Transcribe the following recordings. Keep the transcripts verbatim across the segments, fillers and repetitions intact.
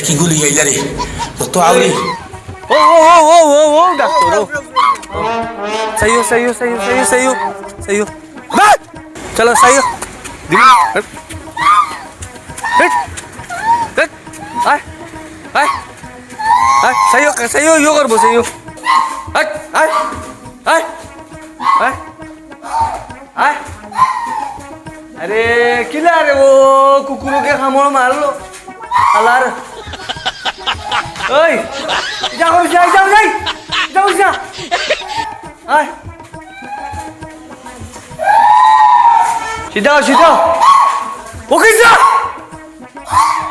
কি গুলি আইলা রে? কত আউরি? ও, ও, ও, ডাক্তার, ও। সাইও, সাইও, সাইও, সাইও, সাইও, সাইও। বাহ! চলো, সাইও। দিবি? হেট। হেট। হেট। আয়। আয়। আয়। সাইও, সাইও, ইয়ো করবো, সাইও। আয়, আয়। আয়। আয়। আরে, কিলা রে, ও কুকুরকে কামড় মারলো। আলার। ওই, যা করিস না, যা, যা, যা করিস না। আয়। সিধা হ, সিধা হ। ও কিসা?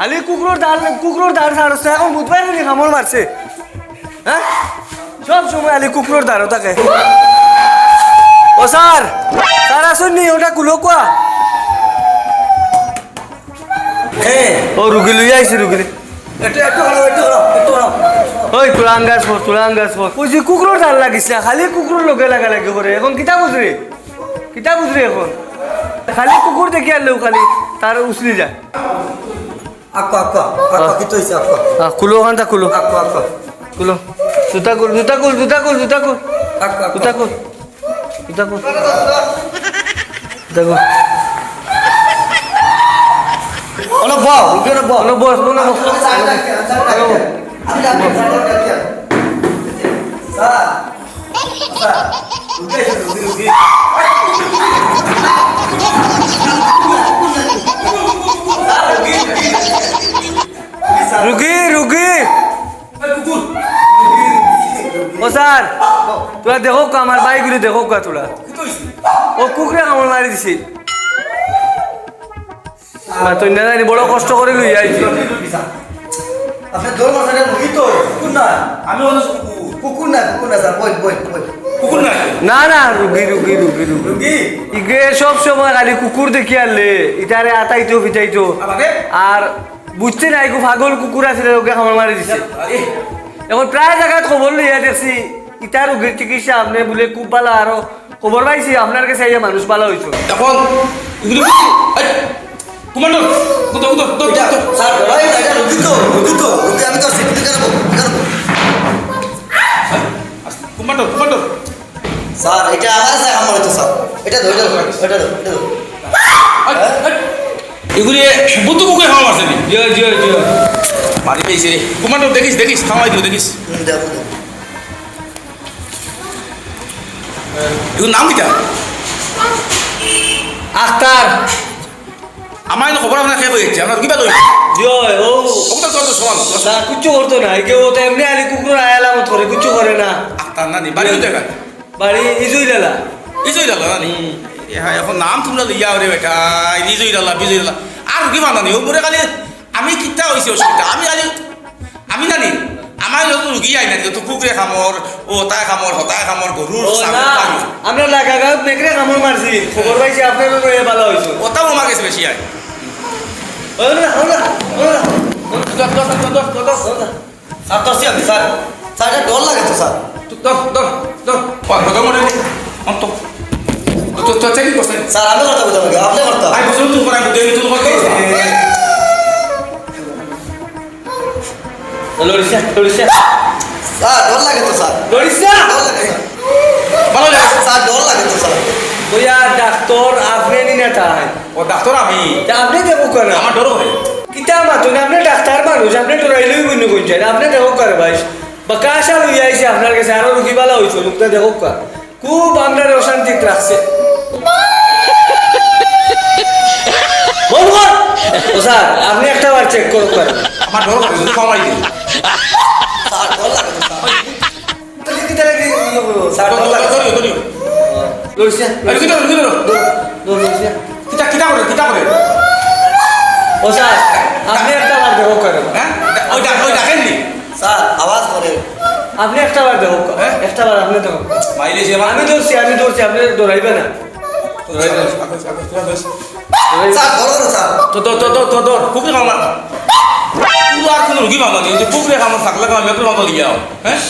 আলি কুকুরর দাঁড়, কুকুরর দাঁড় ছাড়ছে, এখন বুধবার দিন কামড় মারছে। হ্যাঁ? সব সময় আলি কুকুরর দাঁড়ও থাকে। ও স্যার, স্যার আছইন নি? ওটা কুলো কুয়া। হ্যাঁ। ও রুগী লইয়া আইছি, রুগী লই-, একটু, একটু হলাও, একটু হলাও, একটু হলাও। ওই তুলাঙ্গাস ফোর, তুলাঙ্গাস ফোর। ওই যে কুকুরর দাঁড় লাগিস না, খালি কুকুরর লগে লাগালাগি করে। এখন কিতা বুঝরে? কিতা বুঝরে এখন? খালি কুকুর দেখি আর লেউ খালি, তার উছলি যায়। আক্কা, আক্কা, আক্কা, আহ। কিতা অইছে, আক্কা? আহ, খুলো ওখানটা, খুলো। আক্কা, আক্কা। খুলো। জুতা খুল, জুতা খুল, জুতা খুল, জুতা খুল। আক্কা, আক্কা। জুতা খুল। জুতা খুল। জুতা খুল। ওনো বও, ওখানো বও। ওনো বও, ওনো বও। আমি যাচ্ছি, আমি যাচ্ছি, আমি যাচ্ছি। স্যার, স্যার, রুগী, রুগী, রুগী। রুগী, রুগী। ও স্যার, তোরা দেখো কা, আমার ভাইগুলি দেখো কা তোরা। ও কুকুরে কামড় মারি দিছে। না, তুই না জানি বড় কষ্ট করি লইয়া আইছি। আপনি দৌড় মারছেন, এটা রুগী তো, কুকুর না। আমি অন্য কুকুর। কুকুর না, কুকুর না, স্যার, বই, বই, বই। কুকুর না? না, না, রুগী, রুগী, রুগী, রুগী। রুগী? ইগে সব সময় খালি কুকুর দেখি আনলে, ইটারে আতাইতো, ফিটাইতো। আমাকে? আর বুঝছে না, এগু পাগল কুকুর আছিল, ওকে কামড় মারি দিছে। আরে। এখন প্রায় জাগাত খবর লইয়া দেখছি, ইটা রুগীর চিকিৎসা আপনি বুলে খুব ভালা, আরো খবর পাইছি আপনার গেছে আইয়া মানুষ ভালা অইছে। এখন এগুলি, এই, কমান্ডার, উঠো, উঠো, উঠো, এটা, উঠো। স্যার, ডরাই না, এটা রুগী তো, রুগী তো, রুগী, আমি তো আছি, এখানে বল, এখানে বল। Commander, commander. স্যার, এটা আমার কাছে আমার হইতো, স্যার। এটা ধরো, এটা ধরো, এটা ধরো, এটা ধরো। এই, এই, এগুলি বুদ্ধ কুকুরে হামলা মারছে নি? জি, জি, জি। মারি পেয়েছে রে। কমান্ডার, দেখিস, দেখিস, থামাই দিও, দেখিস। হুম, দেখো, দেখো। এগুর নাম কিতা? আখতার। আমার এনে খবর আপনার শেষ হয়ে যাচ্ছে, আপনার কিবা লইব? জি, ও। ওটা তো সমান। না, কিচ্ছু করতো না। একে ও তো এমনি আলি কুকুর আয় আলামত করে, কিচ্ছু করে না। আখতার নানি, বাড়ি কোন জায়গায়? বাড়ি ইজুইডালা। ইজুইডালা নানি? হুম। এ হ্যাঁ, এখন নাম তোমরা লইয়া ওরে বেটা, ইজুইডালা, বিজুইডালা। আর কি বানানি? ও মোরে খালি আমি কিতা হইছে অসুবিধা? আমি খালি, আমি জানি, আমার যত রুগী আই না, যত কুকুরে কামড়, ও তাই কামড়, হতায় কামড়, গরুর, ও ছাগল, না, তাই। আমরা লাগা গাঁত মেকরে কামড় মারছি, খবর পাইছি আপনার লগে ভালা হইছে। ওটাও আমার কাছে বেশি আয়। ও না, ও না, ও না। দর, দর, দর, দর, দর, দর। ও না। স্যার, ধরছি আমি, স্যার। স্যার, এটা ডর লাগে তো, স্যার। ধর, ধর, ধর। ও, কথা মনে নেই। অন্ত। তো, তো, চেকিং করছেন। স্যার, আমি কথা বলতে পারি, আপনি করতে হবে। আমি বুঝলাম, তুই করে, আমি বুঝলাম, তুই করতে পারবি। লড়িস না, লড়িস না। স্যার, ডর লাগে তো, স্যার। লড়িস না। ডর লাগে, স্যার। ভালো লাগে। স্যার, ডর লাগে তো, স্যার। ওই আর ডাক্তার, আপনি নি না তাই। ও, ডাক্তার আমি। তা আপনি দেখো কেন? আমার ডর করে। কিতা মাতইন, আপনি ডাক্তার মানুষ, আপনি ডরাইলেই বুঝুন কইছেন। আপনি দেখো কার ভাই, বাক্কা আশা লইয়া আইছি আপনার কাছে, আরো রুগী ভালা হইছে, রুগীটা দেখো কার। খুব আপনার অশান্তিত রাখছে। বন্ধ কর। ও স্যার, আপনি একটা বার চেক করুন কার। আমার ডর করে, যদি কমাই দিন। স্যার, ডর লাগে তো স্যার। তাহলে কি, তাহলে কি, ইয়ে করবো? স্যার, ধরো, ধরো, ধরো, ধরো। লড়িস না। এই, কি ধরো, কি ধরো? ধরো, ধরো, লড়িস না। কিতা, কিতা করে, কিতা করে? ও স্যার, আপনি একটা বার দেখো কেন? হ্যাঁ? ওই ডাক, ওই ডাকেন নি? স্যার, আওয়াজ করে। আপনি একটা বার দেখো। হ্যাঁ? একটা বার আপনি দেখো। মাইলে যে আমি ধরছি, আমি ধরছি, আপনি ডরাইবেন না। ডরাইবেন না। স্যার, ধরো না, স্যার। তো, তো, তো, তো, তো, তো, খুবই ভালো লাগে। পুরো আর কোনো রুগী ভালো নেই, যে পুকুরে কামড় থাকলে কামড়, একটু ভালো লিয়ে আও, হ্যাঁ?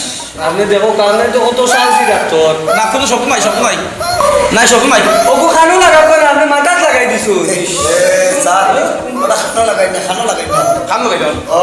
আপনি দেখো, কারণে তো কত সাহসী ডাক্তার। না, কোনো শব্দ নাই, শব্দ নাই। নাই, শব্দ নাই। ওগো কানো লাগাও করে আপনি মাথাত লাগাই দিছো। এ, স্যার, ওটা কানো লাগাই না, কানো লাগাই না। কানো লাগাই না। ও।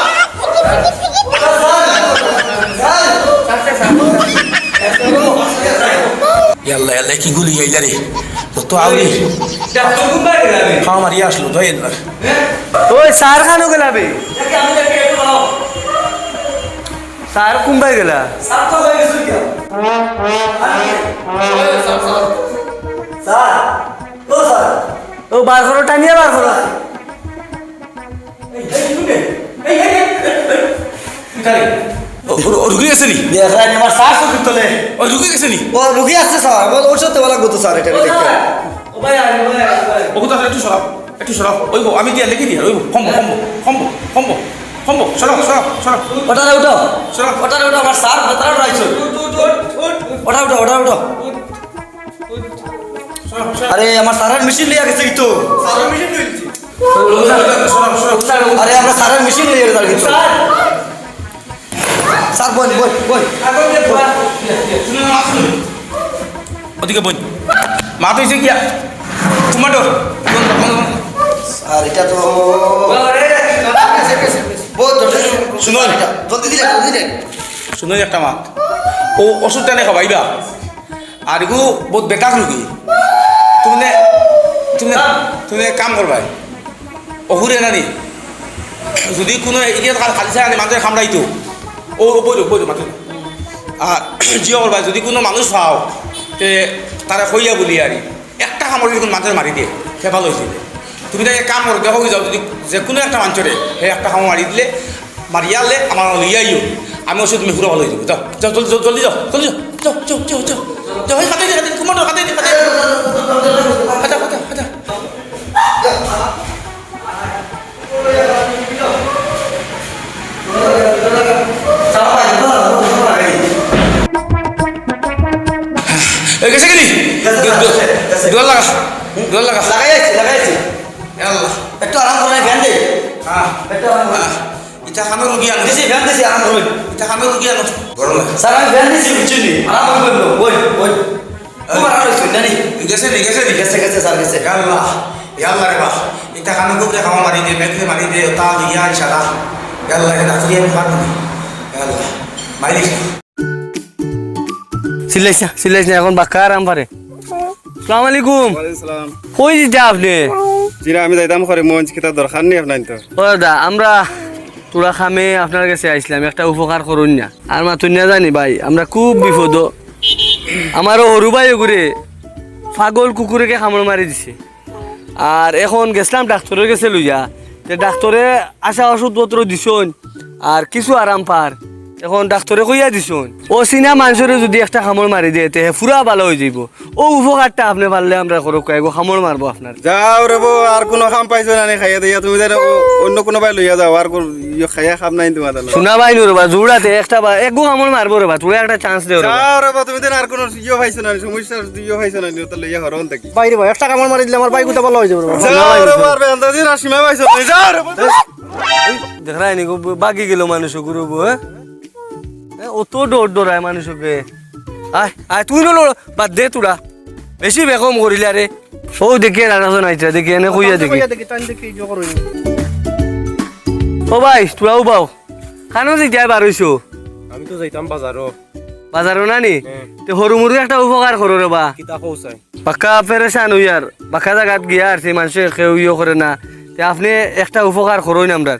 ইয়াল্লা, ইয়াল্লা, কি গুলি আইলা রে? তো, তো আউরি। ডাক্তার কোন বাড়ি গেলা রে? খাওয়া মারিয়া আসলো, তো এর ওই স্যার খানো গেলা বে? দেখি, আমি দেখি, একটু বাড়াও। স্যার কোন বাড়ি গেলা? স্যার তো হয়ে গেছে কি? Sir, sir. স্যার, ও স্যার। ও বার করো, টানিয়া বার করো। এই, এই, শুনে। এই, এই, এই, এই, এই। কোথায়? ও, ও, ও রুগী গেছে নি? দেখলাম, আমার শ্বাস তো তুলে। ও রুগী গেছে নি? ও রুগী আছে স্যার, আমার ঔষধ দেওয়া লাগবে তো স্যার, এটা ও দেখতে। স্যার, ও ভাই, আয়, ও ভাই, আয়, ও ভাই। ও কোথায়? একটু সরাও, একটু সরাও। ওই গো, আমি দিয়ে লিখে দিয়ে, ওই গো, combo, combo, combo, combo, combo, সরাও, সরাও, সরাও। ওটা না, উঠো। সরাও। ওটা না, উঠো, আমার স্যার, ভেতরে উঠো, আইসো। উঠ, উঠ, উঠ, উঠ, উঠ। ওটা উঠো, ওটা উঠো। উঠ, উঠ। সরাও, সরাও। আরে, আমার স্যারের মেশিন লইয়া গেছে কিন্তু। স্যারের মেশিন লইয়া গেছে? আরে, আমরা স্যারের মেশিন লইয়া গেছে কিন্তু। স্যার। স্যার, বল, বল, বল। ওদিকে বল। মাত হইছে কিয়া? তোমার ডর। স্যার, এটা তো বহুত জটিল। শুনুন। এটা জলদি দিলে, জলদি দিলে। শুনুন একটা মাত। ও ওষুধটা নিয়ে খাবাইবা। আর এগু বহুত বেতাক রুগী। তুমি নে, তুমি নে, তুমি নে কাম করবায়। অহুরে নানি, যদি কোনো এরিয়াত খালি, খালি ছাড়া আনি মানুষের কামড়াইতো, ও বইল, বইল মাত্র। আর জিও করবায়, যদি কোনো মানুষ পাও, তে তারা কইয়া বলি আর একটা কামড় যদি কোনো মানুষের মারি দিয়ে, সে ভালো হয়েছে। তুমি তাই এক কাম করো, দেখো কি যাও, যদি যে কোনো একটা মানুষরে, হে একটা কামড় মারি দিলে, মারিয়া আনলে আমার লইয়া আইও, আমি ওষুধ তুমি পুরো ভালো হয়ে যাবো। যাও, যাও, জলদি, জলদি, জলদি যাও, জলদি যাও, যাও, যাও, যাও, যাও, যাও, এই খাতে দে, খাতে দে, তোমার খাতে দে, খাতে দে। খাতে, খাতে, খাতে। এ, গেছে কি নি? গেছে, দু-, দু-, গেছে, গেছে। দুয়ার লাগা, দুয়ার লাগা। লাগাই আছি, লাগাই আছি। এ আল্লাহ। একটু আরাম করে ফ্যান দে। হ্যাঁ। একটু আরাম করে। হ্যাঁ। ইটা কানো রুগী আনো। দিছি, ফ্যান দিছি, আরাম করুন। ইটা কানো রুগী আনো। গরম লাগে। স্যার, আমি ফ্যান দিছি, বুঝছেন নি? আরাম করবেন তো। ওই, ওই। খুব আরাম হয়েছে, জানি। গেছে নি, গেছে নি? গেছে, গেছে, স্যার, গেছে। ইয়া আল্লাহ, ইয়া আল্লাহ রে বাপ। ইটা কানো কুকুরে খাওয়া মারি দে, মেঘরে মারি দে, তা লইয়া আই সারা। ইয়া আল্লাহ, এটা ডাক্তারি আমি পারবো না। ইয়া আল্লাহ, মাইলিস না। চিল্লাইস না, চিল্লাইস না, এখন বাক্কা আরাম পারে। সালাম আলাইকুম। ওয়ালাইকুম সালাম। কই যিতা আপনে? জি না, আমি যাইতাম করিমগঞ্জ, কিতা দরকার নি আপনার তো? ও দাদা, আমরা থুড়া কামে আপনার গেছে আইছলাম, একটা উপকার করুন না। আর মাতুন না জানি ভাই, আমরা খুব বিপদ। আমারও হরু ভাই ওগুরে পাগল কুকুরে কে কামড় মারি দিছে। আর এখন গেছলাম ডাক্তারর গেছে লইয়া, তে ডাক্তারে আশা ওষুধপত্র দিছইন, আর কিছু আরাম পার। এখন ডাক্তারে কইয়া দিছইন, ও চিনা মানষরে যুদি একটা কামড় মারি দেয়, তে হে পুরা ভালা অইযাইবো। অউ উপকারটা আপনে পারলে আমরারে করউক্কা, এগু কামড় মারবো আপনার। যাও রে বো, আর কুনু কাম পাইছো না নি খাইয়া দিয়া? তুমি যাই না, অ-, অইন্য কুনুবায় লইয়া যাও, আর কুনু ইয়ে খাইয়া কাম নাই তোমার জানো। হুনা ভাই নু রে বা, জুড়াতে একটা বা, এগু কামড় মারবো রে বা, থুড়া একটা chance দেও রে বা। যাও রে বো, তুমি যাই না, আর কুনু ইয়ে পাইছো না নি, সমস্যা ইয়ে পাইছো না নি, ওটা লইয়া হরন থাকি। ভাই রে বা, একটা কামড় মারি দিলে আমার ভাই গুতা ভালা অইযাইবো রে বা। যাও রে বো, আর বেন্দা দিন আর সীমা পাইছো না, যাও রে বো। দেখরায় নি গো, বাগি গেল মানুষ গুরু বো, হ্যাঁ? এ, অত ডর ডরায় মানুষকে। আয়, আয়, তুই নু লড়, বাদ দে তোরা। বেশি বেকম করিলা রে। অউ দেখিয়ে রাখা তো নাই, দেখিয়ে এনে কইয়া দেখি। কইয়া দেখি, তাই দেখি, জো করো। ও ভাই, তোরাও বাও। কানো যাইতায় বার অইছো? আমি তো যাইতাম বাজারো। বাজারো না নি? হ্যাঁ। তে হরু মুরু একটা উপকার করো রে বা। কিতা কও চাই? বাক্কা পেরেশান অইয়ার, বাক্কা জাগাত গিয়া আর সেই মানষে কেউ ইয়ে করে না। তে আপনে একটা উপকার করইন আমরার।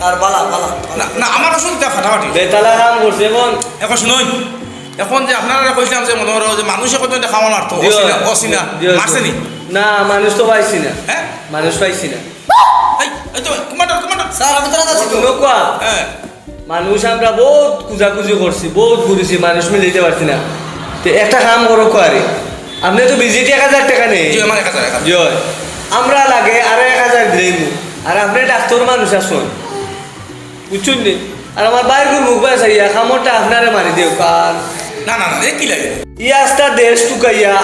আর বালা, বালা, বালা। না, না, আমার অসুবিধা ফাটাফাটি। বেতালা কাম করছে এখন। এখন শুনুন, এখন যে আপনারারে কইছিলাম যে মনো করো যে মানুষে কত খাওয়া মারতো, জি অয়। অসিনা, অসিনা, জি অয়। মারছে নি? না, মানুষ তো পাইছি না। হ্যাঁ? মানুষ পাইছি না। এই, এই তো, কমান্ডার, কমান্ডার। স্যার, আমি তো রাজা আছি তো। নৌকা। হ্যাঁ। মানুষ আমরা বউত খুঁজাখুঁজি করছি, বউত ঘুরছি, মানুষ মিলাইতে পারছি না। তে একটা কাম করো কুয়ারি, আপনে তো ভিজিট এক হাজার টেকা নেইন। জি, আমার এক হাজার, এক হাজার। জি অয়। আমরা লাগে আরো এক হাজার দিলাইমু। আর আপনে ডাক্তর মানুষ আছইন, বুঝছইন নি? আর আমার ভাইর গুর মুখ বায় চাইয়া, কামড়টা আপনারে মারি দেউক আর। না, না, না, এ কিলা? ই আস্তা দেশ তুকাইয়া,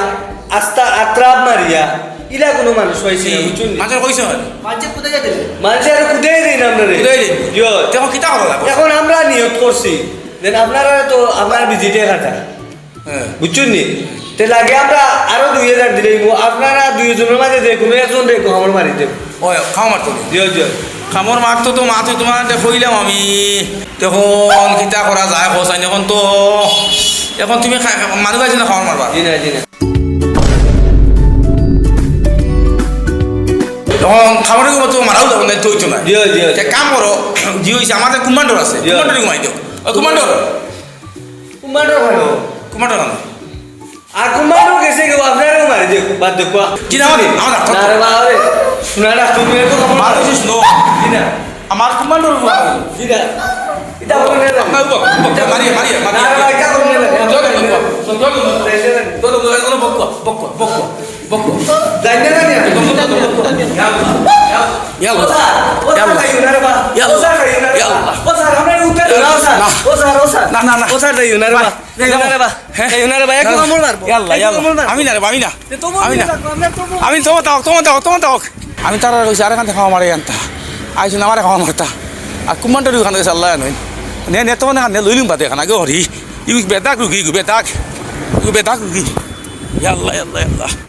আস্তা আত্রাপ মারিয়া, ইলা কুনু মানুষ পাইছি না, জি, বুঝছইন নি? মানষে কইছে হয়। মানষে কুদাইয়া দিলে। মানষে আরো কুদাইয়া দেইন আমরারে। কুদাইয়া দেইন। জি অয়। তে এখন কিতা করা লাগবো? এখন আমরা নিয়ত করছি, যেন আপনারা তো আপনার ভিজিটে খাতা। হ্যাঁ। বুঝছইন নি? তে লাগে আমরা আরো দুই হাজার দিলাইমু, আপনারা দুইজনর মাঝে যে কুনু একজনরে কামড় মারি দেউক। ওই, কামড় মারতো। জি অয়, জি অয়। কামড় মারতো তো মারতো, তোমারে কইলাম আমি। তখন কিতা করা যায়, হোসাইন? এখন তো, এখন তুমি খা-, মানুষ আছে না কামড় মারবা? জি না, জি না। তখন কামড়ের মতো মারাও যাবো না, তো হইতো না। জি অয়, জি অয়। তে কাম করো, জি অইছে, আমাদের কমান্ডার আছে, জি অয়। কমান্ডার ঘুমাই দেও। ও কমান্ডার। কমান্ডার ভালো। কমান্ডার ভালো। আর কমান্ডার গেছে কেউ আপনারেও মারি দেউক, বাদ দেউক, কোয়া। জি না, আমার, আমার ডাক্তার না তো। রে বাবা রে, শোনা না, তুমি একটু কমান্ডার। বাদ দিস, নো। জি না। আমার কমান্ডার ভালো। জি না। এটা বলুন না। আপনার উপর, উপর, মারিয়ে, মারিয়ে, মারিয়ে। না, না, এটা বলুন না। চলো, চলো, চলো, চলো, চলো, বকুয়া, বকুয়া, বকুয়া, বকুয়া। যাই না, না, না। ইয়া আল্লাহ, ইয়া আল্লাহ। ও স্যার, ও স্যার, ইয়া আল্লাহ। যাইও না রে বা। ইয়া আল্লাহ। ও স্যার, যাইও না রে বা। ইয়া আল্লাহ। ও স্যার, আমরা উঠতে ইয়া দাঁড়াও, আল্লাহ। স্যার। ও স্যার, ও স্যার। না, না, না। ও স্যার, যাইও না রে বা। যাইও না রে বা। হ্যাঁ? যাইও না রে বা। একটু না, না। কামড় মারবো। ইয়া আল্লাহ, ইয়া একটু আল্লাহ। কামড় মারবো। আমি না রে বা, আমি না। তে তবু আমি না। থাকবো, আমরা তবু আমি তবু থাকো, তবু থাকো, তবু থাকো। আমি তারারে কইছি, আরে কান্তে খাওয়া মারে আনতা। আইসো না, আমারে খাওয়া মারতা। আর কুমান্ডার ওখানে গেছে আল্লাহ নয়। নে, নে, তোমার এখানে লইলুম বাদে এখানে আগে হরি। ইউ বেদাক রুগী, ইউ বেদাক। ইউ বেদাক রুগী। ইয়া আল্লাহ, ইয়া আল্লাহ, ইয়া আল্লাহ।